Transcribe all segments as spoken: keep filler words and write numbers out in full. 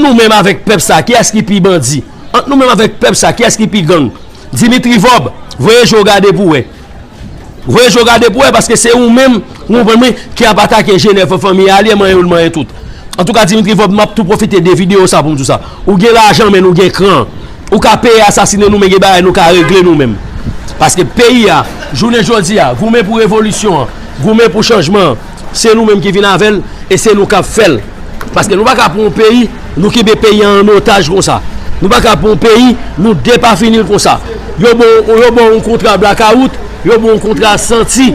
Nou menm avèk pèp sa, kiyès ki pi bandi? Ant nou menm avèk pèp sa, kiyès ki pi gang? Dimitri Vòb, voye je w gade pou w wè. Voye je w gade pou w wè, paske se ou menm, ou konprann mwen, ki ap atake Jenèf an fanmi, alye manyen youn, manyen tout. Antouka, Dimitri Vòb, m ap tou pwofite de videyo sa pou m di w sa. Ou gen lajan, men nou gen kran. Ou ka peye asasine nou, men gen bagay nou ka regle nou menm. Paske peyi a, jounen jodi a, goumen pou revolisyon an, goumen pou chanjman an, se nou menm ki vin avè l, e se nou k ap fè l. Paske nou pa ka pran yon peyi, nou kenbe peyi a an otaj konsa. Nou pa ka pran yon peyi, nou depafini l konsa. Yo ba w, yo ba w yon kontra blakawout, yo ba w yon kontra santi.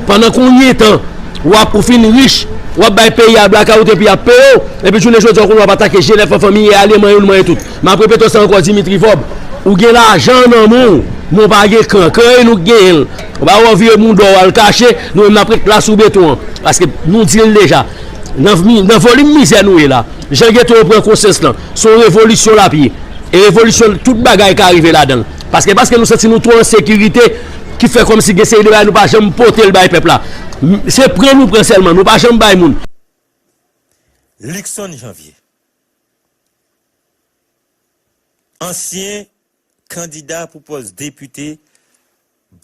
Pandan konbyen tan, w ap, ou fin rich, w ap bay peyi a blakawout epi y ap peye w, epi jounen jodi a, w konnen w ap atake Jenèf an fanmi, e alye manyen youn, manyen tout. M ap repete w sa ankò, Dimitri Vòb, ou gen lajan nan men w, men w pa gen kran. Kran e nou k genyen l. Ou pa wè w vire mouda w al kache, nou menm n ap ret la sou beton an. Paske nou di l deja. Nan, nan volim mizè nou ye la. Jan Geto pran konsyans lan, se yon revolisyon l ap ye. E revolisyon, tout bagay ka rive ladan l. Paske, paske nou santi nou twò an sekirite, ki fè kòmsi gen seri de bagay nou pa janm pote l bay pèp la. M-, se pran nou pran sèlman, nou pa janm bay moun. Luckson Janvier, ansyen kandida pou pòs depite,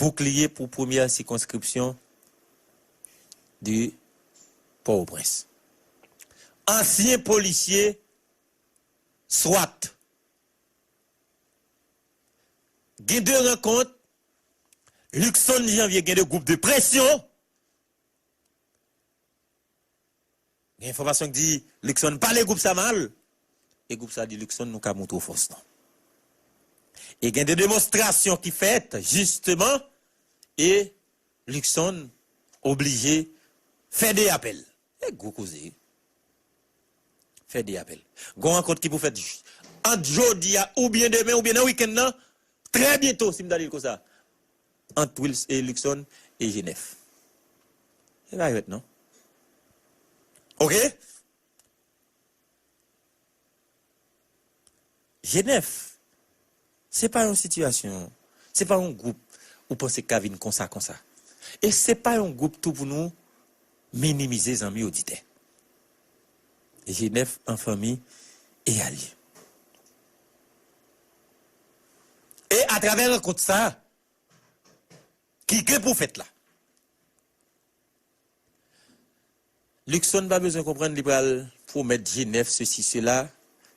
boukliye pou premyè sikonskripsyon de Pòtoprens. Ansyen polisye swat. Gen de rankont, Luckson Janvier gen de gwoup de presyon. Gen enfòmasyon ki di Luckson pale gwoup sa mal, e gwoup sa di Luckson nou ka montre w fòs nou. E gen de demonstrasyon ki fèt, jisteman, e Luckson oblije fè de apèl. E gwo koze. Fè de apèl. Gon rankont ki pou fèt j-, ant jodi a oubyen demen oubyen nan wikenn nan, trè byento, si m ta di l konsa, ant Wils e Luckson e Jenèf. Se pa jwèt non. Oke? Jenèf, se pa yon sitiyasyon, se pa yon gwoup ou panse k ka vin konsa, konsa. E se pa yon gwoup tou pou nou minimize, zanmi oditè. Jenèf an fanmi e alye. E atravè rankont sa ki gen pou fèt la, Luckson pa bezwen konprann li pral pwomèt Jenèf sesi, sela,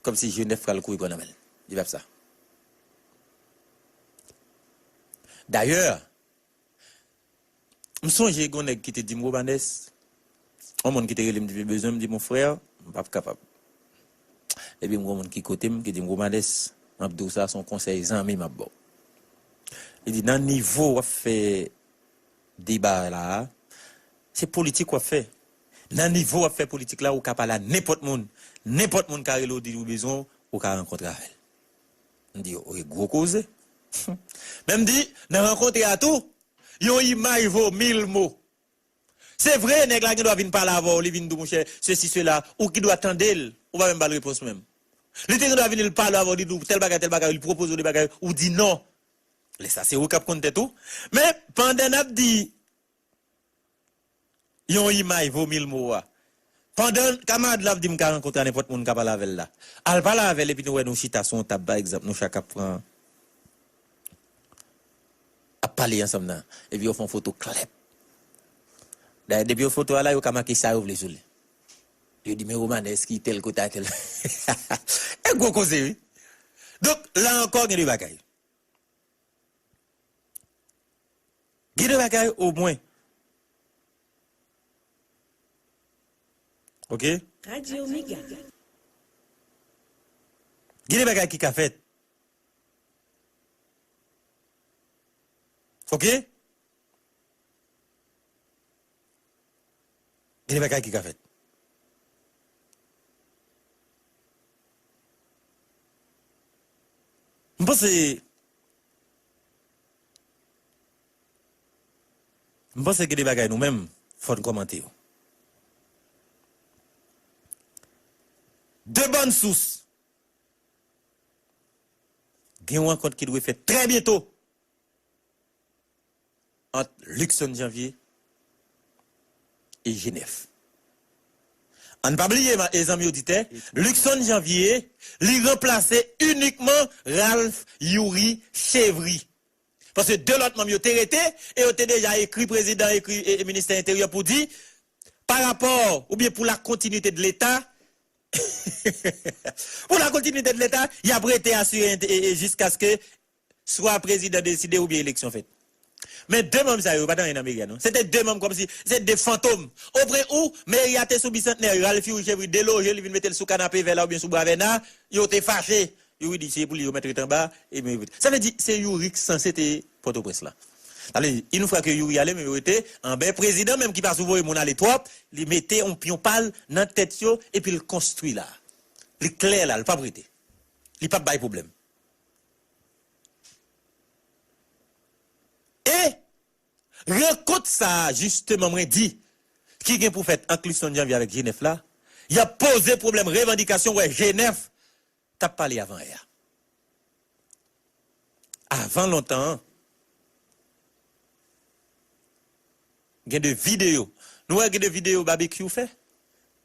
kòmsi Jenèf pral kouri pran nan men l. Li p ap sa. Dayè, m sonje gon nèg ki te di m, Romanès, yon moun ki te rele m depi bezwen, m di, mon frè, m p ap kapab. Epi m gon moun ki kote m, ki di m, Romanès, m ap di w sa, se yon konsèy zanmi m ap ba w. Li di, nan nivo w ap fè deba la a, se politik w ap fè. Nan nivo w ap fè politik la, ou ka pale a nenpòt moun. Nenpòt moun ka rele w, di w bezwen w, ou ka rankontre avè l. M di, oke, gwo koze. Men m di, nan rankontre a tou, yon imaj vo mil mo. Se vre, nèg la gen dwa vin pale avè w, li vin di w, monchè, sesi, sela, ou ki dwa tande l, ou pa menm ba l repons menm. Li te gen dwa vin, li pale avè w, li di w tèl bagay, tèl bagay, li pwopoze w de bagay, ou di non. Lè sa, se ou k ap konn tèt ou. Men, pandan n ap di yon imaj vo mil mo a, pandan kamarad la ap di m ka rankontre a nenpòt moun ka pale avè l la, al pale avè l epi nou wè nou chita sou yon tab, pa egzanp, nou chak ap pran, ap pale ansanm nan, epi yo fè yon foto klèp. Dayè, depi yo foto a la, yo ka make sa yo vle sou li. Yo di, men Romanès ki tèl kote a tèl. E gwo koze, wi. Donk, la ankò, gen de bagay. Gen de bagay omwen. Oke? Radyo Mega. Gen de bagay ki ka fèt. Oke? Gen de bagay ki ka fèt. M panse, m panse gen de bagay nou menm, fò n kòmante yo. De bòn sous, gen yon rankont ki dwe fèt trè byento ant Luckson Janvier e Jenèf. Ann pa bliye, ma- e zanmi oditè, Luckson Janvier, li ranplase inikman Ralph Youri Chevry. Paske de lòt manm yo te rete e yo te deja ekri prezidan, ekri e, e ministè enteryè pou di, pa rapò oubyen pou la kontinite de Leta, pou la kontinite de Leta, y ap rete asire ente- e, e, jiskaske swa prezidan deside oubyen eleksyon fèt. Men de manm sa yo pa t anyen nan meri a non. Se te de manm kòmsi se de fantom. Opwen ou, meri a te sou Bisantnè, Ralph Youri Chevry deloje, li vin mete l sou kanape vè la oubyen sou bwa vè na, yo te fache. Youri di se pou li yo mèt ret anba, e men sa vle di se Youri k sanse te Pòtoprens la. Sa vle di, yon fwa ke Youri ale, men yo rete anba prezidan menm ki pa sou voye moun ale twòp, li mete yon pyon pa l nan tèt yo epi l konstwi la. Li klè la, l p ap rete. Li p ap bay pwoblèm. E rankont sa a, jisteman, mwen di, ki gen pou fèt ant Luckson Janvier avèk G nèf la, y ap poze pwoblèm revandikasyon, wè G nèf t ap pale avan yè a. Avan lontan an, gen de videyo. Nou wè gen de videyo Babekyou fè?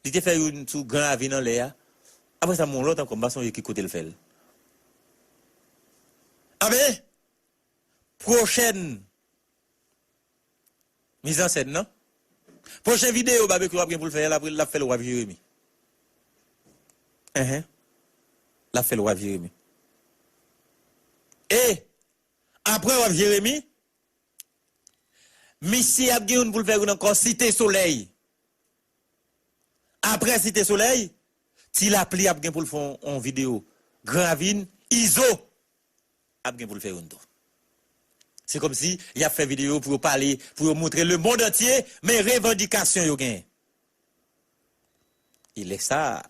Li te fè youn sou Gran Ravin anlè a. Apre sa, m wè yon lòt ankò, m pa sonje ki kote l fè l. Anben, pwochèn mizansèn nan. Pwochen videyo Babekyou ap gen pou l fè a, l ap, l ap fè l w ap Jeremi. Enhen. L ap fè l w ap Jeremi. E, apre w ap Jeremi, misye ap gen youn pou l fè youn ankò, Site Solèy. Apre Site Solèy, Ti Lapli ap gen pou l fè yon, yon videyo. Gran Ravin, Izo ap gen pou l fè youn tou. Se kòmsi y ap fè videyo pou yo pale, pou yo montre lemonn antye, men revandikasyon yo genyen. E lè sa a,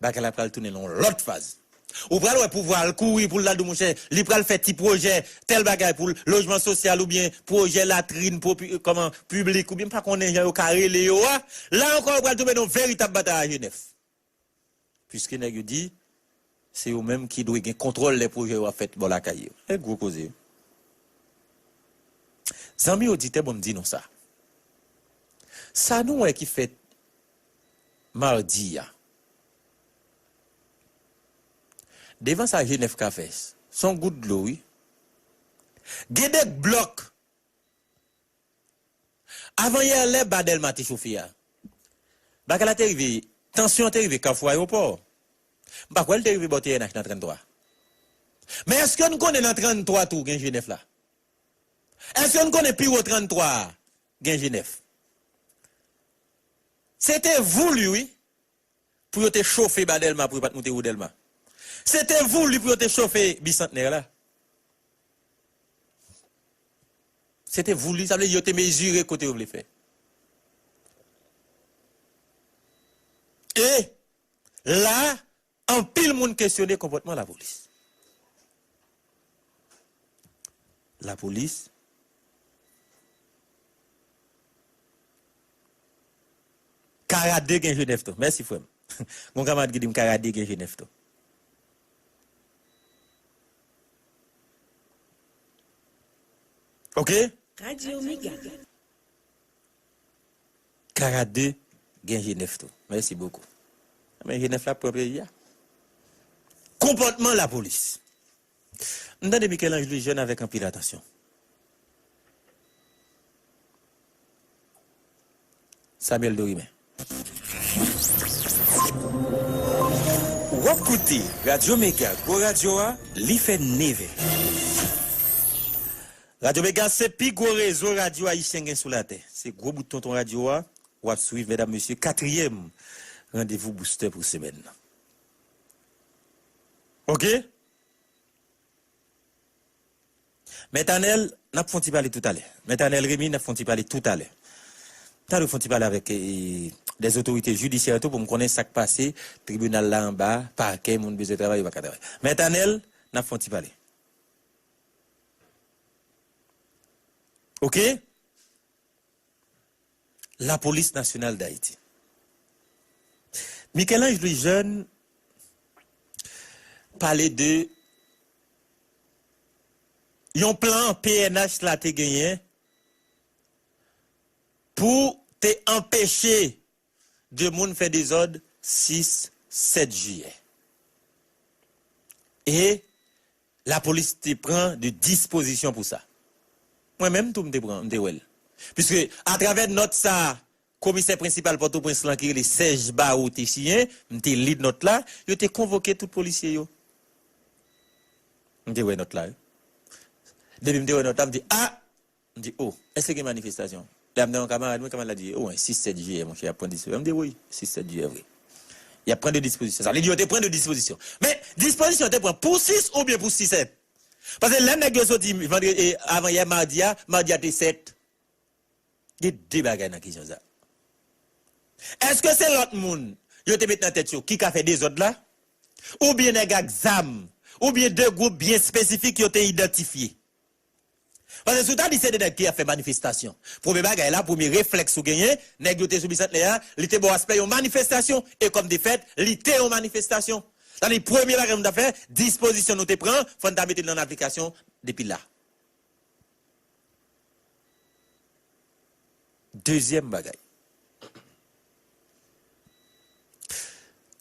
bagay la pral tounen nan yon lòt faz. Ou pral wè pouvwa al kouri pou l al di w, monchè, li pral fè ti pwojè, tèl bagay pou l, lojman sosyal oubyen pwojè latrin popi-, kòman, piblik, oubyen m pa konnen jan yo ka rele yo a. La ankò, yo pral tonbe nan yon veritab batay a G nèf. Piske nèg yo di, se yo menm ki dwe gen kontwòl lè pwojè yo ap fèt bò lakay yo. E gwo koze. Zanmi oditè, bon, m di nou sa. Sa nou wè ki fèt madi a. Devan sa G nèf ka fè, s-, s on gout dlo, wi. Gen de blòk. Avan yè, lè ba Dèlma te chofe a, bagay la te rive, tansyon an te rive Kafou Ayewopò. M pa kwè l te rive bò T N H nan tranntwa. Men èske n konnen nan tranntwa tou gen G nèf la? Èske n konnen pi wo tranntwa a gen G nèf? Se te vouli, wi, pou yo te chofe ba Dèlma, pou yo pa t moute wo Dèlma. Se te vouli pou yo te chofe Bisantnè la. Se te vouli, sa vle di yo te mezire kote yo vle fè. E la, anpil moun kesyone konpòtman lapolis. Lapolis. Karate gen G nèf tou. Mèsi, frè m. Gon kamarad ki di m Karate gen G nèf tou. Oke? Radyo Mega. Karate gen G nèf tou. Mèsi bokou. Men G nèf la pran peyi a. Konpòtman lapolis. M tande Michel-Ange Louis Jeune avèk anpil atansyon. Samuel Dorimè. W ap koute Radyo Mega, gwo radyo a, li fè nevè. Radyo Mega se pi gwo rezo radyo ayisyen gen sou latè. Se gwo bout tonton radyo a, w ap swiv, medam, mesye, katriyèm randevou Booster pou semèn nan. Oke? Mèt Anèl, n ap fè yon ti pale toutalè. Mèt Anèl Remy, n ap fè yon ti pale toutalè. Talè, fè yon ti pale avèk, e, dè otorite jidisyè tou pou m konnen sa k pase, tribinal la anba, pakè, moun bezwen travay, yo pa ka travay. Mèt Anèl, n ap fè yon ti pale. Oke? Lapolis Nasyonal d Ayiti. Michel-Ange Louis Jeune pale de yon plan P N H la te genyen pou te anpeche de moun fè dezòd sis, sèt jiyè. E lapolis te pran de dispozisyon pou sa. Mwen menm tou, m te pran, m te wè l. Piske, atravè nòt sa a, komisè prensipal Pòtoprens lan ki rele Serge Barreau te siyen, m te li nòt la, yo te konvoke tout polisye yo. M te wè nòt la, wi. Depi m te wè nòt la, m di, a! M di, o, èske gen manifestasyon? Lè m nan yon kamarad mwen, kamarad la di, o, sis, sèt jiyè, monchè, y ap pran dispozisyon. M di, wi, sis, sèt jiyè, vre. Y ap pran de dispozisyon. Sa vle di, yo te pran de dispozisyon. Men, dispozisyon te pran pou sis oubyen pou sis, sèt? Paske lè nèg yo soti vandredi, e, avan yè, madi a, madi a te sèt. Gen de bagay nan kesyon sa. Èske se lòt moun yo te met nan tèt yo ki ka fè dezòd la? Oubyen nèg ak zam? Oubyen de gwoup byen espesifik yo te idantifye? Paske si w ta di se de nèg ki ap fè manifestasyon, premye bagay la, premye reflèks ou genyen, nèg yo te sou Bisantnè a, li te ba w aspè yon manifestasyon, e kòm de fèt, li te yon manifestasyon. Sa vle di, premye bagay nou ta fè, dispozisyon nou te pran, fò n ta mete l an aplikasyon depi la. Dezyèm bagay.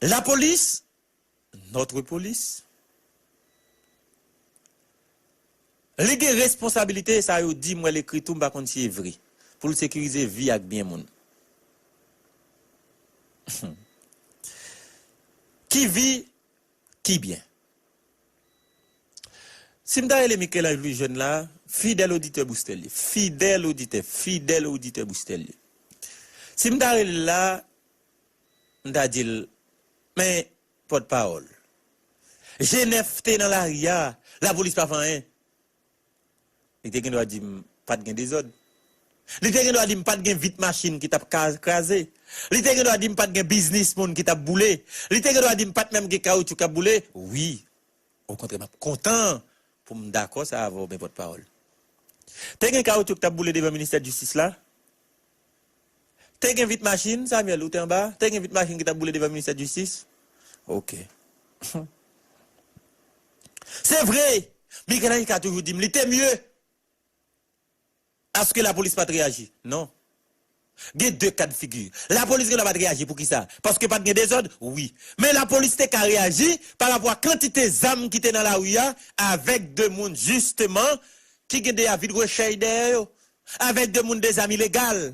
Lapolis, notre police, li gen responsabilite, sa yo di, mwen l ekri tou, m pa konn si e vre, pou l sekirize vi ak byen moun. Ki vi, ki byen. Si m ta rele Michel-Ange Louis Jeune la, fidèl oditè Boustèl li. Fidèl oditè, fidèl oditè Boustèl li. Si m ta rele l la, m ta di l, men, pòtpawòl, G nèf te nan lari a, lapolis pa fè anyen. Li te gen dwa di m pa t gen dezòd. Li te gen dwa di m pa t gen vit machin ki t ap ka-, kraze. Li te gen dwa di m pa t gen biznis moun ki t ap boule. Li te gen dwa di m pa t menm gen kawoutchou k ap boule. Wi, okontrè, m ap kontan pou m dakò sa avè w, men pòtpawòl. Te gen kawoutchou ki t ap boule devan ministè jistis la? Te gen vit machin, Samuel, ou te anba? Te gen vit machin ki t ap boule devan ministè jistis? Oke. Se vre, Michel-Ange ka toujou di m, li te mye. Èske lapolis pa t reyaji? Non. Gen de kad figi. Lapolis gen dwa pa t reyaji, poukisa? Paske pa t gen dezòd? Wi. Men lapolis te ka reyaji pa rapò a kantite zam ki te nan lari a, avèk de moun, jisteman, ki gen de avi de rechèy dèyè yo, avèk de moun de zam ilegal.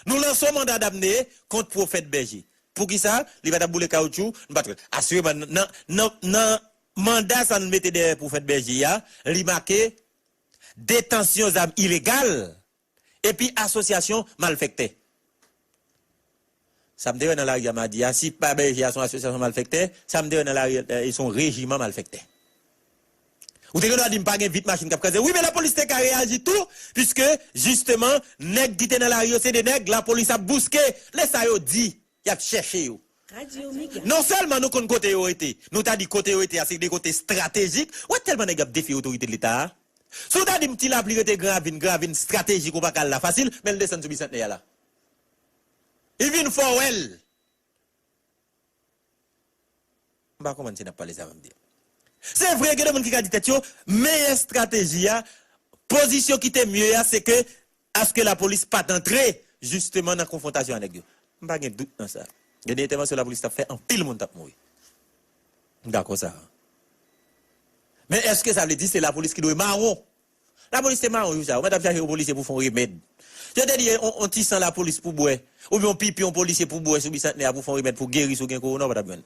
Nou lanse yon manda damne kont Pwofèt Bèje. Poukisa? Li pa t ap boule kawoutchou, nou pa t wè l. Asireman, nan, nan, nan manda sa n mete dèyè Pwofèt Bèje a, li make detansyon zam ilegal epi asosyasyon malfèktè. Sa m te wè nan lari a madi a, si pa Bèje a se yon asosyasyon malfèktè, sa m te wè nan lari a, e, se yon rejiman malfèktè. Ou te gen dwa di m pa gen vit machin k ap kraze. Wi, men lapolis te ka reyaji tou, piske, jisteman, nèg ki te nan lari yo, se de nèg lapolis ap bouske. Lè sa yo di, y ap chèche yo. Non sèlman nou konn kote yo rete, nou ta di kote yo rete a, se de kote estratejik. Ou wè tèlman nèg ap defye otorite de Leta a. Si w ta di m Ti Lapli rete Gran Ravin, Gran Ravin estratejik, ou pa ka al la fasil, men l desann sou Bisantnè a la. Li vin fò w wè l. M pa konprann si n ap pale sa menm byen. Se vre, gen de moun ki ka di tèt yo, meyè estrateji a, pozisyon ki te mye a, se ke, aske lapolis pa t antre, jisteman, nan konfwontasyon a nèg yo. M pa gen dout nan sa. Gen de entèvansyon lapolis t ap fè, anpil moun t ap mouri. M dakò sa. Men èske sa vle di se lapolis ki dwe mawon? Lapolis te mawon jou sa a. Ou mèt ap chache yon polisye pou fè yon remèd. Si yo te di yon, yon ti san lapolis pou bwè, oubyen yon pipi yon polisye pou bwè sou Bisantnè a pou fè yon remèd pou geri si w gen kowona, ou pa t ap jwenn.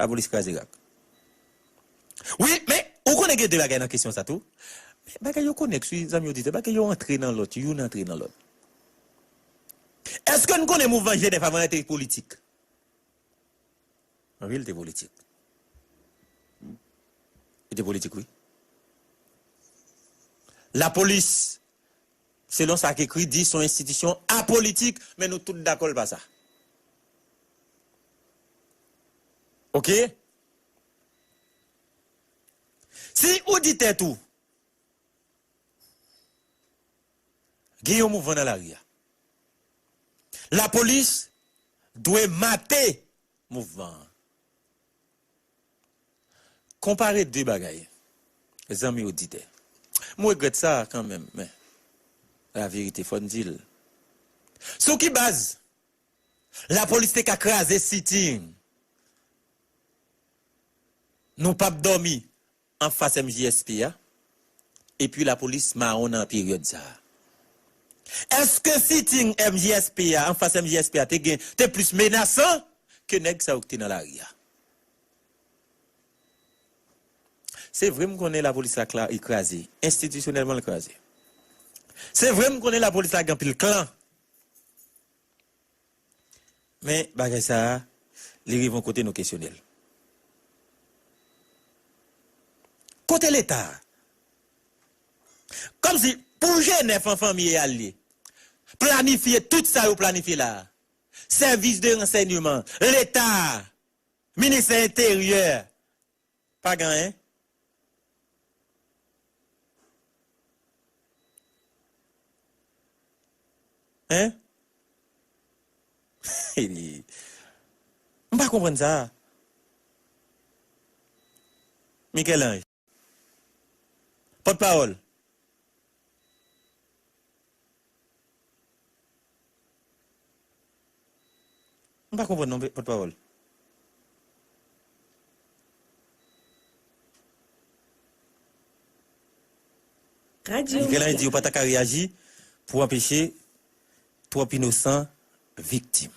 Lapolis kraze rak. Wi, men, ou konnen gen de bagay nan kesyon sa tou. Men bagay yo konèks, wi, zanmi oditè. Bagay yo antre nan lòt, youn antre nan lòt. Èske n konnen mouvman G nèf avan l te politik? Anpil te politik. Li te politik, wi. Lapolis, selon sa k ekri, di se yon enstitisyon apolitik, men nou tout dakò l pa sa. Oke? Si ou di tèt ou, gen yon mouvman nan lari a. Lapolis dwe mate mouvman an. Konpare de bagay, zanmi oditè. M regrèt sa kanmenm, men laverite, fò n di l. Sou ki baz Lapolis te ka kraze sitting Nou p ap dòmi anfas M J S P a, epi lapolis mawon nan peryòd sa a. Èske sitting M J S P a, anfas M J S P a, te gen, te plis menasan ke nèg sa yo ki te nan lari a? Se vre, m konnen lapolis la kla-, li kraze, enstitisyonèlman l kraze. Se vre, m konnen lapolis la gen anpil klan. Men bagay sa a, li rive yon kote nou kesyone l. Kote Leta a? Kòmsi pou G nèf an fanmi e alye, planifye tout sa yo planifye la a, sèvis de ransèyman, Leta a, ministè enteryè, pa gen anyen. Hein? M pa konprann sa. Michel-Ange. Pòtpawòl. M pa konprann non, pòtpawòl. Radyo. Michel-Ange di yo pa ta ka reyaji pou anpeche twòp inosan viktim.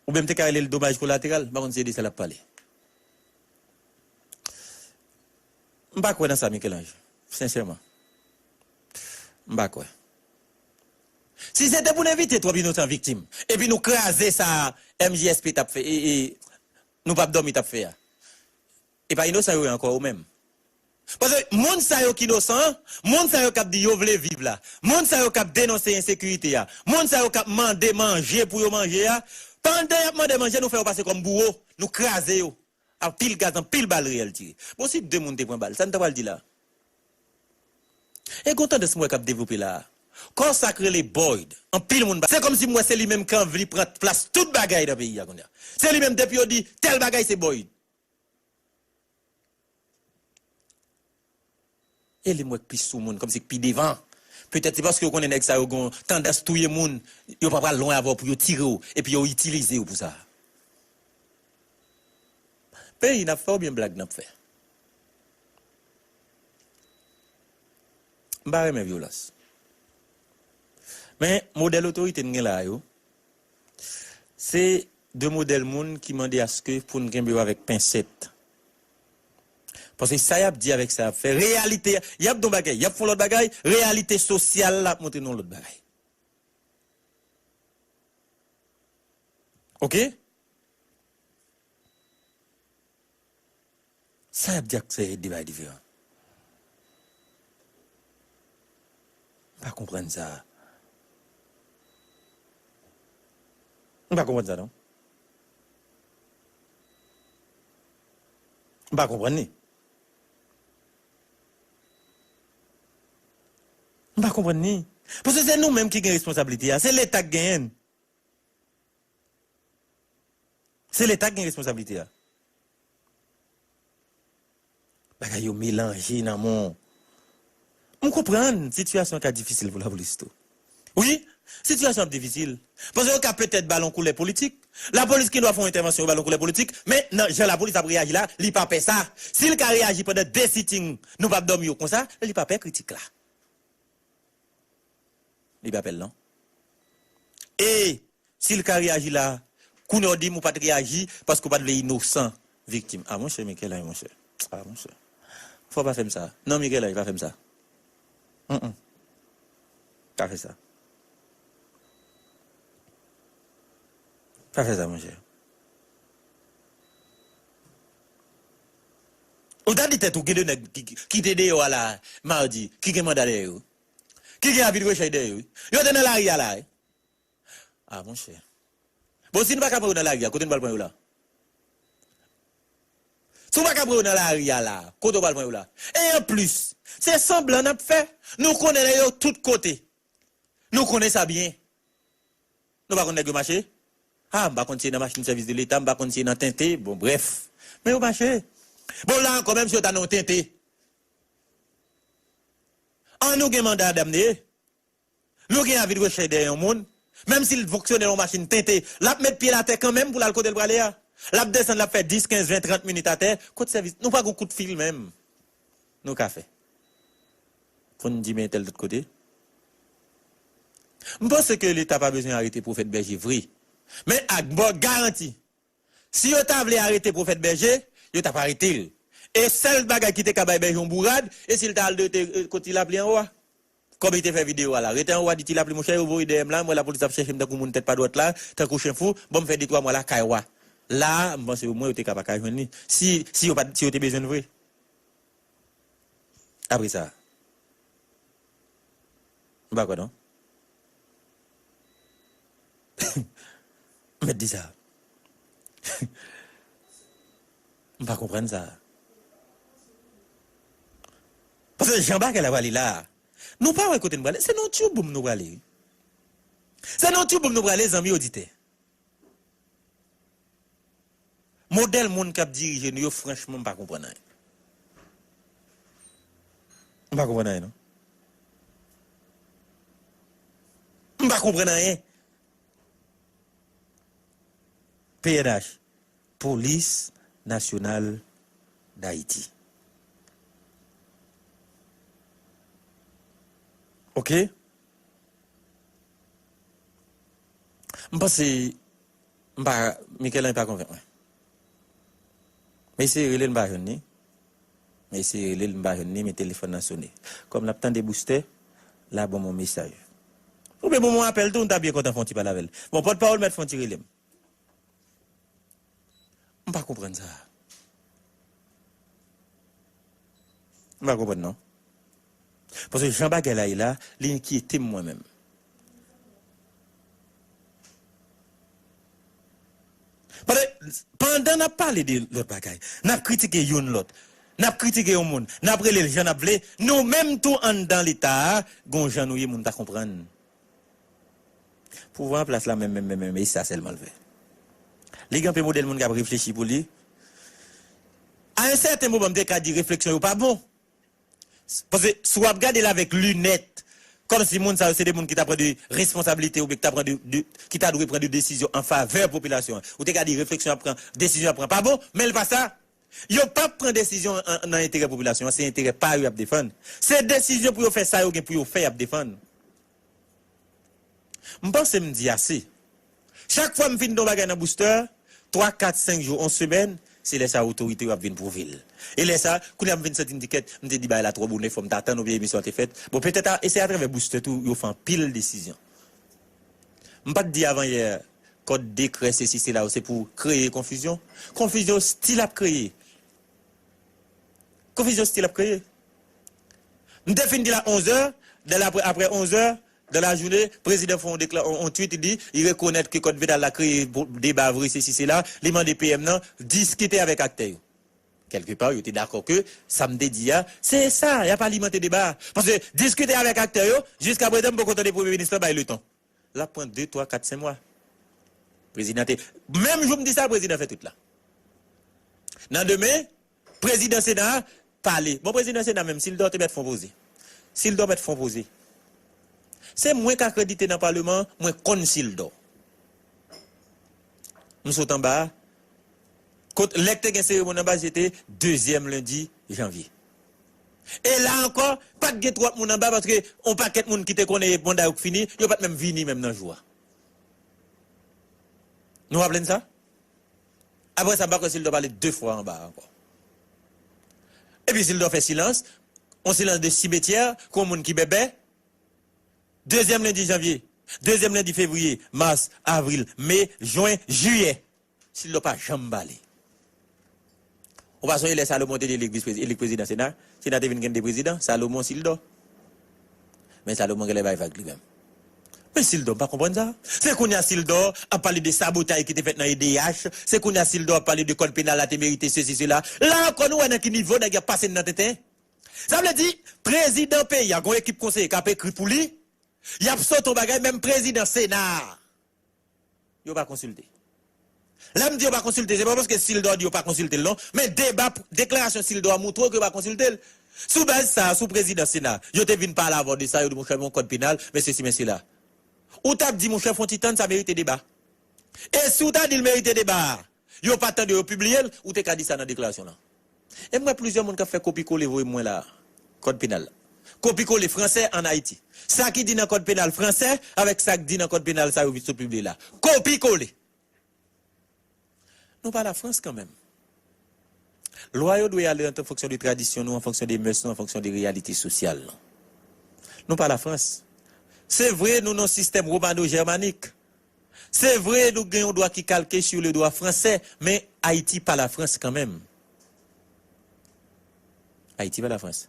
Oubyen m te ka rele l domaj kolateral, m pa konn si se de sa l ap pale. M pa kwè nan sa, Michel-Ange, sensèman. M pa kwè. Si se te pou n evite twòp inosan viktim, epi nou kraze sa M J S P t ap fè, e, e, Nou p ap dòmi t ap fè a. E pa inosan yo ye ankò, yo menm. Paske moun sa yo ki inosan an, moun sa yo k ap di yo vle viv la, moun sa yo k ap denonse ensekirite a, moun sa yo k ap mande manje pou yo manje a, pandan y ap mande manje, nou fè yo pase kòm bouwo, nou kraze yo. Anpil gaz, anpil bal reyèl tire. Bon, si de moun te pran bal, sa n ta pral di la? E gon tandans m wè k ap devlope la a. Kò sa k rele Boyd, anpil moun ba, se kòmsi m wè se li menm k anvi pran plas tout bagay nan peyi a kounye a. Se li menm depi yo di tèl bagay se Boyd. E li m wè k pi sou moun, kòmsi k pi devan. Petèt se paske yo konnen nèg sa yo gon tandans touye moun, yo pa pral lwen avè w pou yo tire w, epi yo itilize w pou sa. Peyi n ap fè oubyen blag n ap fè? M pa renmen vyolans. Men modèl otorite n gen la a yo, se de modèl moun ki mande aske pou n kenbe yo avèk pensèt. Paske sa y ap di avèk sa y ap fè, reyalite, y ap di yon bagay, y ap fè yon lòt bagay, reyalite sosyal la ap montre nou yon lòt bagay. Oke? Sa y ap di ak se de bagay diferan. M pa konprann sa. M pa konprann sa, non. M pa konprann li. M pa konprann li. Paske se nou menm ki gen responsablite a. Se Leta k genyen l. Se Leta k gen responsablite a. Bagay yo melanje nan men w. M konprann sitiyasyon an ka difisil pou lapolis tou. Wi, sitiyasyon an ap difisil. Paske yo ka petèt ba l yon koulè politik. Lapolis gen dwa fè yon entèvansyon, yo ba l yon koulè politik, men nan jan lapolis ap reyaji la, li pa pè sa. Si l ka reyaji pandan de sitting, nou p ap dòmi yo konsa, li pa pè kritik la. Li pa pè l non. E si l ka reyaji la, kounye a w di m ou pa t reyaji paske w pa t vle inosan viktim. A monchè, Michel-Ange, monchè. A monchè. Fò w pa fè m sa. Non, Michel-Ange, pa fè m sa. Mm, mm. Pa fè sa. Pa fè sa, monchè. Ou ta di tèt ou gen de nèg ki, ki, ki te deyò a la, madi, ki gen manda dèyè yo. Ki gen avi de rechèch dèyè yo. Yo te nan lari a la, wi. A, monchè. Bon, si n pa ka pran yo nan lari a, kote n pral pran yo la? Si w pa ka pran yo nan lari a la, kote w pral pran yo la? E anplis, se sanblan n ap fè. Nou konnen nèg yo tout kote. Nou konnen sa byen. Nou pa konn nèg yo mache? A, m pa konn si e nan machin sèvis de Leta, m pa konn si e nan tente, bon, brèf. Men yo mache. Bon, la ankò, menm si yo ta nan yon tente. An nou gen manda damne. Nou gen avi de rechèch dèyè yon moun. Menm si l fonksyone yon machin tente, l ap met pye l atè kanmenm pou l al kote l prale a. L ap desann, l ap fè dis, kenz, ven, trant minit atè. Kot sèvis? Nou pa gon kout fil menm. Nou ka fè. Pou n di men entèl lòt kote. M panse ke Leta pa bezwen arete Pwofèt Bèje vre. Men ak bò garanti. Si yo ta vle arete Pwofèt Bèje, yo t ap arete l. E sèl bagay ki te ka bay Bèje yon bourad, e si l ta al rete, e, kot Ti Lapli anwo a. Kòm li te fè videyo a la. Rete anwo a di Ti Lapli, monchè, yo voye dèyè m la, m wè lapolis ap chèche m tankou moun tèt pa dwat la, tankou chen fou, ban m fè de twa mwa lakay w a. La a, m panse omwen yo te ka pa ka jwenn li. Si, si yo pa, si yo te bezwen l vre. Apre sa, m pa kwè non. M mèt di sa. M pa konprann sa. Paske jan bagay la prale la, nou pa wè kote n prale. Se nan tyoub nou prale. Se nan tyoub nou prale, zanmi oditè. Modèl moun k ap dirije nou yo, franchman, m pa konprann anyen. M pa konprann anyen, non. M pa konprann anyen. P N H, Polis Nasyonal Dayiti. Oke? M panse, m pa, Michel-Ange pa konvenk mwen. M eseye rele l, m pa jwenn li. M eseye rele l, m pa jwenn li, men telefòn nan sone. Kòm l ap tande Booster, l a ban m yon mesaj. Oubyen ban m yon apèl tou, m ta byen kontan fè yon ti pale avè l. Bon, pòtpawòl mèt fè yon ti rele m. M pa konprann sa. M pa konprann non. Paske jan bagay la ye la, li enkyete m mwen menm. Pandan, pandan n ap pale de lòt bagay, n ap kritike youn lòt, n ap kritike yon moun, n ap rele l jan n ap vle, nou menm tou anndan Leta a, gon jan nou ye moun pa konprann. Pouvwa an plas la menm, menm, menm, menm, e sa sèlman l fè. Li gen anpe modèl moun k ap reflechi pou li. A yon sèten moman, m te ka di refleksyon yo pa bon. Paske si w ap gade l avèk linèt, kòmsi moun sa yo se de moun ki ta pran de responsablite oubyen ki ta pran de, de, ki ta dwe pran de desizyon an favè popilasyon an. Ou te ka di refleksyon y ap pran, desizyon y ap pran pa bon, men l pa sa. Yo p ap pran desizyon an, nan enterè popilasyon an, se enterè pa yo y ap defann. Se desizyon pou yo fè sa yo gen pou yo fè y ap defann. M panse m di ase. Chak fwa m fin di yon bagay nan Booster, twa, kat, senk jou, yon semèn, se lè sa otorite yo ap vin pwouve l. E lè sa, kounye a m vin santi m di kèt, m te di bagay la twò bonè, fò m ta tann oubyen emisyon an te fèt. Bon, petèt a, e se atravè Booster tou yo fè anpil desizyon. M pa t di avanyè, kòd dekrè, sesi, sela, se pou kreye konfizyon. Konfizyon still ap kreye. Konfizyon still ap kreye. M te fin di la onz è, dan la, apre onz è, dan la jounen, prezidan fè yon dekla-, yon, yon tweet, li di, li rekonèt ke kòd penal la kreye deba vre, sesi, sela, li mande P M nan diskite avèk aktè yo. Kèlkepa, yo te dakò ke sa m te di a, se sa, y ap alimante deba a. Paske diskite avèk aktè yo, jiskaprezan, m poko tande premye minis lan bay letan. L ap pran de, twa, kat, senk mwa. Prezidan te, menm jou m di sa, prezidan fè tweet la. Nan demen, prezidan Sena a pale. Bon, prezidan Sena menm, Sildor te mèt fè yon poze. Sildor mèt fè yon poze. Se mwen k akredite nan paleman an, mwen konn Sildor. M sot anba a. Kot, lè k te gen seremoni anba, se te dezyèm lendi janvye. E la ankò, pa t gen twòp moun anba paske yon pakèt moun ki te konnen manda yo k fini, yo pa t menm vini menm nan jou a. Nou raple n sa? Apre sa, m pa kwè Sildor pale de fwa anba a ankò. Epi Sildor fè silans, yon silans de simetyè, kon moun ki bèbè. Dezyèm lendi janvye, dezyèm lendi fevriye, mas, avril, me, jen, jiyè. Sildor pa janm pale. Ou pa sonje lè Salomon te li elik vis prezi-, elik prezidan Sena? Sena te vin gen de prezidan, Salomon, Sildor. Men Salomon genlè bay vag li menm. Men Sildor, m pa konprann sa. Se kounye a Sildor ap pale de sabotay ki te fèt nan E D H. Se kounye a Sildor ap pale de kòd penal la te merite sesi, sela. La ankò, nou wè nan ki nivo nèg y ap pase n nan tenten. Sa vle di, prezidan peyi a, gon ekip konseye k ap ekri pou li, y ap sote yon bagay, menm prezidan Sena a, yo pa konsilte. Lè m di yo pa konsilte, se pa paske Sildor di yo pa konsilte l non, men deba, deklarasyon Sildor a montre w ke yo pa konsilte l. Sou baz sa a, sou prezidan Sena, yo te vin pale avè w de sa, yo di, monchè, men yon kòd penal, men sesi, men sela. Ou t ap di, monchè, fè yon ti tann, sa merite deba. E si w ta di l merite deba a, yo pa tande, yo pibliye l, ou te ka di sa nan deklarasyon lan. E m wè plizyè moun k ap fè kopi kole voye mwen la. Kòd penal la. Kopi kole fransè ann Ayiti. Sa ki di nan kòd penal fransè avèk sa k di nan kòd penal sa yo sot pibliye la. Kopi kole. Nou pa Lafrans kanmenm. Lwa yo dwe ale an fonksyon de tradisyon nou, an fonksyon de mès nou, an fonksyon de reyalite sosyal nou. Nou pa Lafrans. Se vre, nou nan yon sistèm womano-jèmanik. Se vre, nou gen yon dwa ki kalke sur le droit français, men Ayiti pa Lafrans kanmenm. Ayiti pa Lafrans.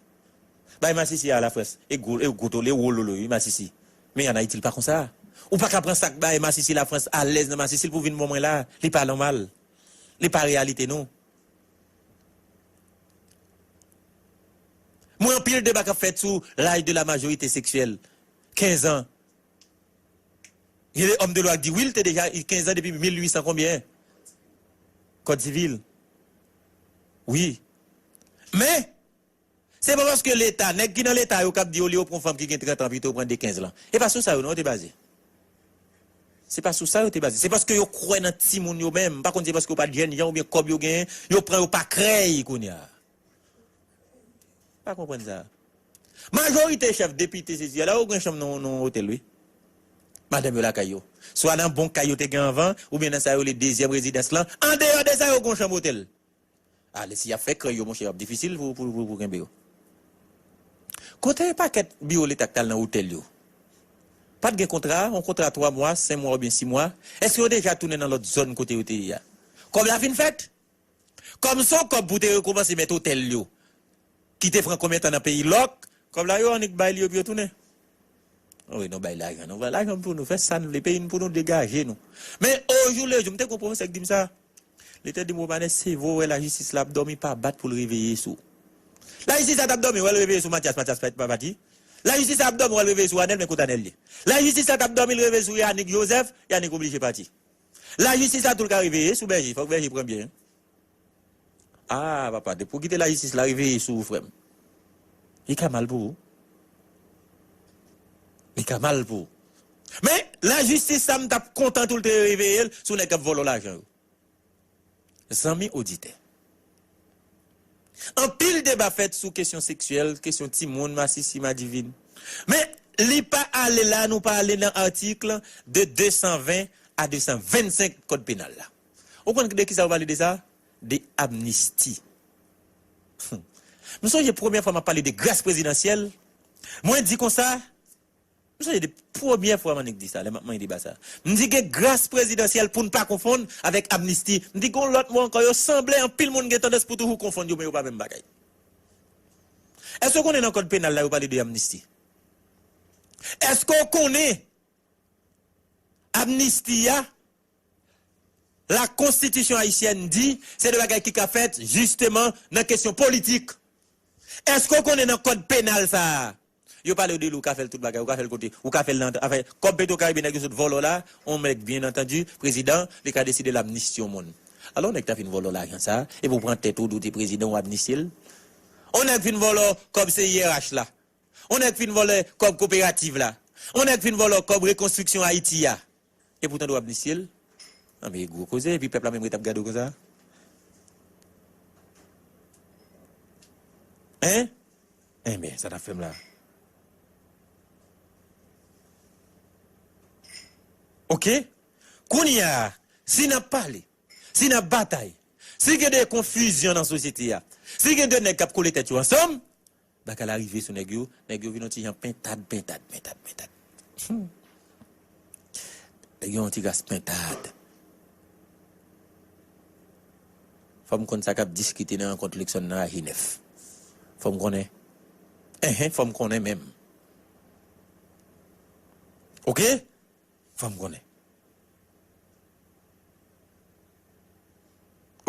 Bay masisi a Lafrans, e gwo, e gwo tole, e wololo, wi, masisi. Men ann Ayiti, li pa konsa. Ou pa ka pran sa k bay masisi Lafrans alèz nan masisi l pou vin ban mwen la. Li pa nòmal. Li pa reyalite nou. Mwen, anpil deba k ap fèt sou l'âge de la majorité sexuelle. Kenz an. Gen de òm de lwa k di, wi, l te deja kenz an depi mil uit san konbyen? Kòd sivil. Wi. Men, se pa paske Leta, nèg ki nan Leta yo k ap di, olye yo pran yon fanm ki gen trant an, pito yo pran de kenz lan. E pa sou sa yo non yo te baze. Se pa sou sa yo te baze. Se paske yo kwè nan timoun yo menm. M pa konn se paske yo pa t jènjan oubyen kòb yo genyen, yo pran yo pa krèy kounye a. Pa konprann sa. Majorite chèf depite sesi a la yo gen chanm nan nan yon otèl, wi. Madanm yo lakay yo. Swa nan bon kay yo te gen anvan, oubyen nan sa yo rele dezyèm rezidans lan. Andeyò de sa yo gen yon chanm otèl. Ale, si y ap fè krèy yo, monchè, y ap difisil pou, pou, pou, pou kenbe yo. Kote pakèt biwo Leta k t al nan otèl yo? Pa t gen kontra, yon kontra twa mwa, senk mwa oubyen sis mwa? Èske yo deja tounen nan lòt zòn kote yo te ye a? Kòb la fin fèt? Kòm se yon kòb pou te rekòmanse mèt otèl yo, ki te pran konbyen tan nan peyi lòk, kòb la yo annik bay li epi yo tounen. Wi, nou bay lajan, nou bay lajan pou nou fè sa n vle, peyi n pou nou degaje nou. Men, o jou le jou, m te gon pwofesè k di m sa. Li te di m, Romanes, se vre w wè lajistis la ap dòmi, pa bat pou l reveye sou ou. Lajistis la t ap dòmi, w wè l reveye sou Matyas, Matyas pa, pa pati. Lajistis la ap dòmi, w wè l reveye sou Anèl, men kote Anèl ye? Lajistis la t ap dòmi, l reveye sou Yanick Joseph, Yanick oblije pati. Lajistis la tou l ka reveye sou Bèje, fòk Bèje pran byen. Ah, papa, depi w kite lajistis la reveye sou ou, frè m, li ka mal pou ou. Li ka mal pou ou. Men, lajistis sa, m t ap kontan tou l te reveye l sou nèg k ap vòlò lajan yo. Zanmi oditè, anpil deba fèt sou kesyon seksyèl, kesyon timoun, masisi, madivin. Men, li pa ale la, nou pa ale nan atik de de san ven a de san vennsenk kòd penal la. Ou konn de kisa yo pale de sa? De amnisti. M sonje premyè fwa m ap pale de gras prezidansyèl, mwen di konsa, m sonje de premyè fwa m annik di sa, lè m ap manyen deba sa. M di gen gras prezidansyèl pou n pa konfonn avèk amnisti. M di gen yon lòt mo ankò, yo sanble, anpil moun gen tandans pou toujou konfonn yo, men yo pa menm bagay. Èske w konnen nan kòd penal la yo pale de amnisti? Èske w konnen amnisti a, la konstitisyon ayisyèn di, se de bagay ki ka fèt jisteman nan kesyon politik? Èske w konnen nan kòd penal sa a, yo pale w de li, ou ka fè l tout bagay, ou ka fè l kote, ou ka fè l nan, anfen, kòb Petwokaribe nèg yo sot vòlò la, on nèg, byen antandi, prezidan, li ka deside l amnisti yon moun. Alò, yon nèg ta fin vòlò lajan sa a, epi w pran tèt ou, di w te prezidan, ou amnisti l? On nèg fin vòlò kòb C I R H la. On nèg fin vòlò kòb koperativ la. On nèg fin vòlò kòb rekonstriksyon Ayiti a. Epoutan w amnisti l? Anben, gwo koze, epi pèp la menm ret ap gade w konsa? Hein? Enben, sa n ap fè m la? Oke? Kounye a, si n ap pale, si n ap batay, si gen de konfizyon nan sosyete a, si gen de nèg k ap kole tèt yo ansanm, bagay la rive sou nèg yo, nèg yo vin yon ti jan pentad, pentad, pentad, pentad. Hmm. Nèg yo yon ti gras pentad. Fò m konn sa k ap diskite nan rankont Luckson nan a Jenèf. Fò m konnen. Enhen, fò m konnen menm. Oke? Fò m konnen.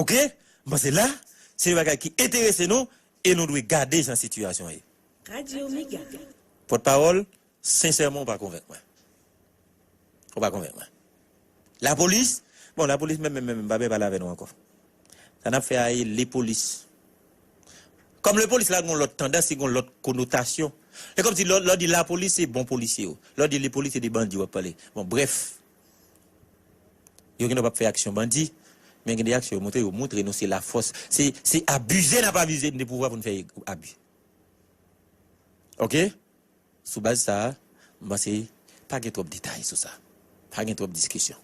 Oke? M panse la, se yon bagay ki enterese nou e nou dwe gade jan sitiyasyon an ye. Radio Mega. Pòtpawòl, sensèman, ou pa konvenk mwen. Ou pa konvenk mwen. Lapolis, bon, lapolis menm, menm, menm, m pa bezwen pale avè nou ankò. Sa n ap fè a e lepolis. Kòm lepolis la gen yon lòt tandans, li gen yon lòt konotasyon. Se kòmsi lè w di lapolis se bon polisye yo. Lè w di lapolis se de bandi w ap pale. Bon, brèf. Yo gen dwa p ap fè aksyon bandi, men gen de aksyon yo montre, yo montre nou se lafòs. Se, se abize n ap abize n de pouvwa pou n fè abi. Oke? Sou baz sa a, m panse pa gen twòp detay sou sa. Pa gen twòp diskisyon.